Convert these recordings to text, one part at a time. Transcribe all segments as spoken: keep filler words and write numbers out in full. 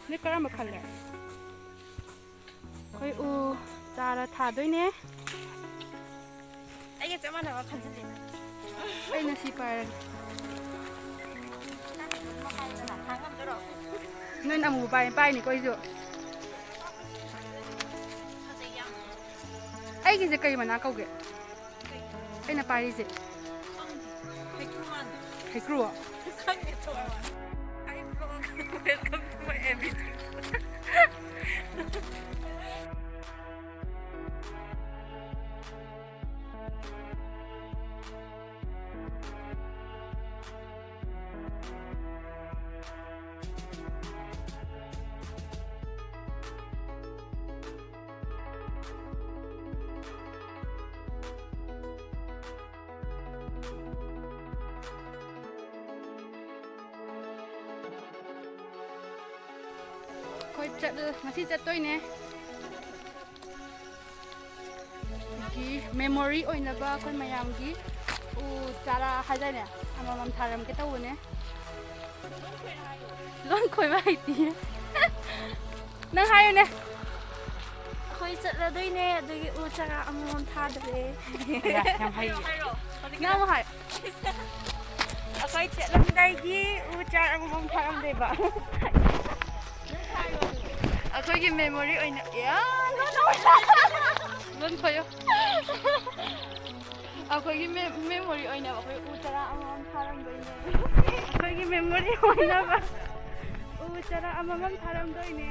ꯅꯣꯏ ꯀꯔꯝꯕ ꯈꯜꯂꯦ? ꯑꯩꯈꯣꯏ ꯎ ꯆꯥꯔ ꯊꯥꯗꯣꯏꯅꯦ꯫ ꯑꯩꯒ ꯆꯞ ꯃꯥꯟꯅꯕ ꯈꯟꯖꯤꯜꯂꯦ꯫ ꯑꯩꯅ ꯁꯤ ꯄꯥꯏꯔꯒꯦ꯫ ꯅꯪ ꯑꯃꯨꯕ ꯄꯥꯏ-, ꯄꯥꯏꯅꯤꯀꯣ ꯑꯩꯁꯨ꯫ ꯑꯩꯒꯤꯁꯦ ꯀꯩ ꯃꯅꯥ ꯀꯧꯒꯦ? ꯑꯩꯅ ꯄꯥꯏꯔꯤꯁꯦ? ꯍꯩꯀ꯭ꯔꯨ ꯃꯥꯟꯗꯦ꯫ ꯍꯩꯀ꯭ꯔꯨ? ꯈꯪꯗꯦ, ꯊꯣꯛꯑꯦ꯫ ꯑꯩ vlog, welcome to my everything. ꯑꯩꯈꯣꯏ ꯆꯠꯂ-, ꯉꯁꯤ ꯆꯠꯇꯣꯏꯅꯦ꯫ ꯒꯤ memory ꯑꯣꯏꯅꯕ ꯑꯩꯈꯣꯏ ꯃꯌꯥꯝꯒꯤ ꯎ ꯆꯥꯔꯥ ꯍꯥꯏꯗꯥꯏꯅꯦ? ꯑꯃꯃꯝ ꯊꯥꯔꯝꯒꯦ ꯇꯧꯕꯅꯦ꯫ ꯂꯣꯟ ꯈꯣꯏꯕ ꯍꯩꯇꯤꯌꯦ꯫ ꯅꯪ ꯍꯥꯏꯌꯨꯅꯦ꯫ ꯑꯩꯈꯣꯏ ꯆꯠꯂꯗꯣꯏꯅꯦ, ꯑꯗꯨꯒꯤ ꯎ ꯆꯥꯔꯥ ꯑꯃꯃꯝ ꯊꯥꯗꯣꯔꯦ꯫ ꯌꯥ, ꯌꯥꯝ ꯍꯩꯌꯦ꯫ ꯅꯪ ꯑꯃꯨꯛ ꯍꯥꯏ꯫ ꯑꯩꯈꯣꯏ ꯆꯠꯂꯝꯗꯥꯏꯒꯤ ꯎ ꯆꯥꯔꯥ ꯑꯃꯃꯝ ꯊꯥꯔꯝꯗꯣꯏꯕ꯫ ꯑꯩꯈꯣꯏꯒꯤ memory ꯑꯣꯏꯅ, ꯌꯥ, ꯂꯣꯟ ꯈꯣꯏꯌꯣ꯫ ꯑꯩꯈꯣꯏꯒꯤ ꯃꯦ-, memory ꯑꯣꯏꯅꯕ ꯑꯩꯈꯣꯏ ꯎ ꯆꯥꯔꯥ ꯑꯃꯃꯝ ꯊꯥꯔꯝꯗꯣꯏꯅꯦ꯫ ꯑꯩꯈꯣꯏꯒꯤ memory ꯑꯣꯏꯅꯕ ꯎ ꯆꯥꯔꯥ ꯑꯃꯃꯝ ꯊꯥꯔꯝꯗꯣꯏꯅꯦ꯫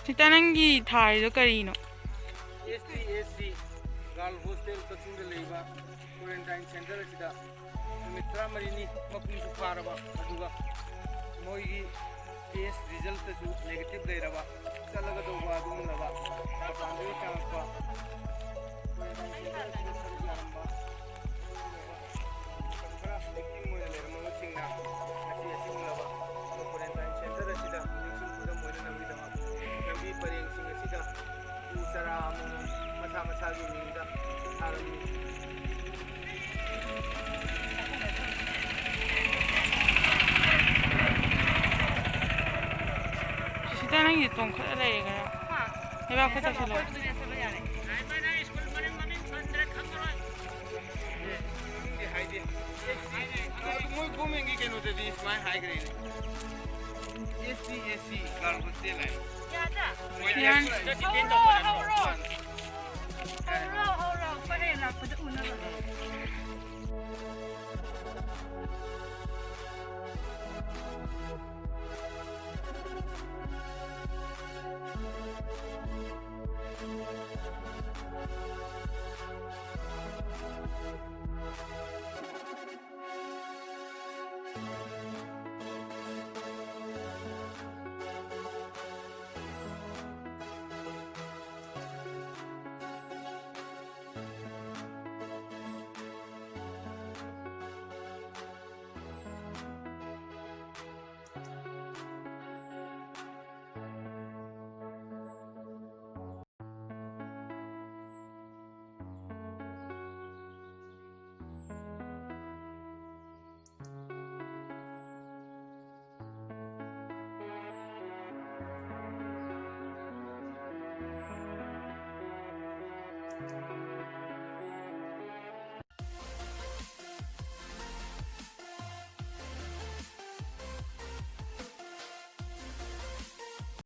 ꯁꯤꯇ, ꯅꯪꯒꯤ ꯊꯥꯔꯤꯗꯣ ꯀꯔꯤꯅꯣ? ꯑꯦꯁ T S C girl hostel ꯀꯛꯆꯤꯡꯗ ꯂꯩꯕ ꯀ꯭ꯋꯥꯔꯦꯟꯇꯥꯏꯟ ꯁꯦꯟꯇꯔ ꯑꯁꯤꯗ ꯅꯨꯃꯤꯠ ꯇꯔꯥꯃꯔꯤꯅꯤ ꯃꯄꯨꯡꯁꯨ ꯐꯥꯔꯕ, ꯑꯗꯨꯒ ꯃꯣꯏꯒꯤ ꯇꯦꯁ ꯔꯤꯖꯜꯇꯁꯨ ꯅꯦꯒꯦꯇꯤꯚ ꯂꯩꯔꯕ, ꯆꯠꯂꯒꯗꯧꯕ ꯑꯗꯨꯒꯨꯝꯂꯕ ꯃꯄꯥꯟꯗꯒꯤ ꯆꯪꯉꯛꯄ ꯀ꯭ꯋꯥꯔꯦꯟꯇꯥꯏꯟ ꯁꯦꯟꯇꯔ ꯑꯁꯤꯗ ꯁꯔꯨꯛ ꯌꯥꯔꯝꯕ ꯃꯇꯝ ꯈꯔ ꯚꯤꯛꯇꯤꯝ ꯑꯣꯏꯅ ꯂꯩꯔꯝꯕꯁꯤꯡꯅ ꯉꯁꯤ ꯑꯁꯤꯒꯨꯝꯂꯕ ꯀ꯭ꯋꯥꯔꯦꯟꯇꯥꯏꯟ ꯁꯦꯟꯇꯔ ꯑꯁꯤꯗ ꯍꯧꯖꯤꯛꯁꯨ ꯈꯨꯗꯝ ꯑꯣꯏꯅꯅꯕꯒꯤꯗꯃꯛ ꯂꯝꯕꯤ ꯄꯔꯦꯡꯁꯤꯡ ꯑꯁꯤꯗ ꯎ ꯆꯥꯔꯥ ꯑꯃꯃꯝ ꯃꯁꯥ ꯃꯁꯥꯒꯤ ꯃꯤꯡꯗ ꯊꯥꯔꯝꯃꯤ꯫ ꯁꯤꯁꯇꯔ, ꯅꯪꯒꯤ ꯇꯣꯡꯈꯠꯂ ꯂꯩꯔꯦ ꯈꯔ꯫ ꯂꯩꯕꯥꯛ ꯈꯔ ꯇꯧꯁꯜꯂꯣ꯫ ꯃꯣꯏ ꯒꯣꯔꯃꯦꯟꯒꯤ ꯀꯩꯅꯣꯗꯗꯤ ꯁꯨꯃꯥꯏꯅ ꯍꯥꯏꯈ꯭ꯔꯦꯅꯦ, ꯑꯦꯁ T S C girl hostel ꯍꯥꯏꯅ꯫ ꯌꯥꯗ꯭ꯔꯥ? ꯍꯧꯔꯣ, ꯍꯧꯔꯣ꯫ ꯍꯧꯔꯣ, ꯍꯧꯔꯣ꯫ ꯑꯩꯈꯣꯏ ꯍꯌꯦꯡ ꯂꯥꯛꯄꯗ ꯎꯅꯕ꯫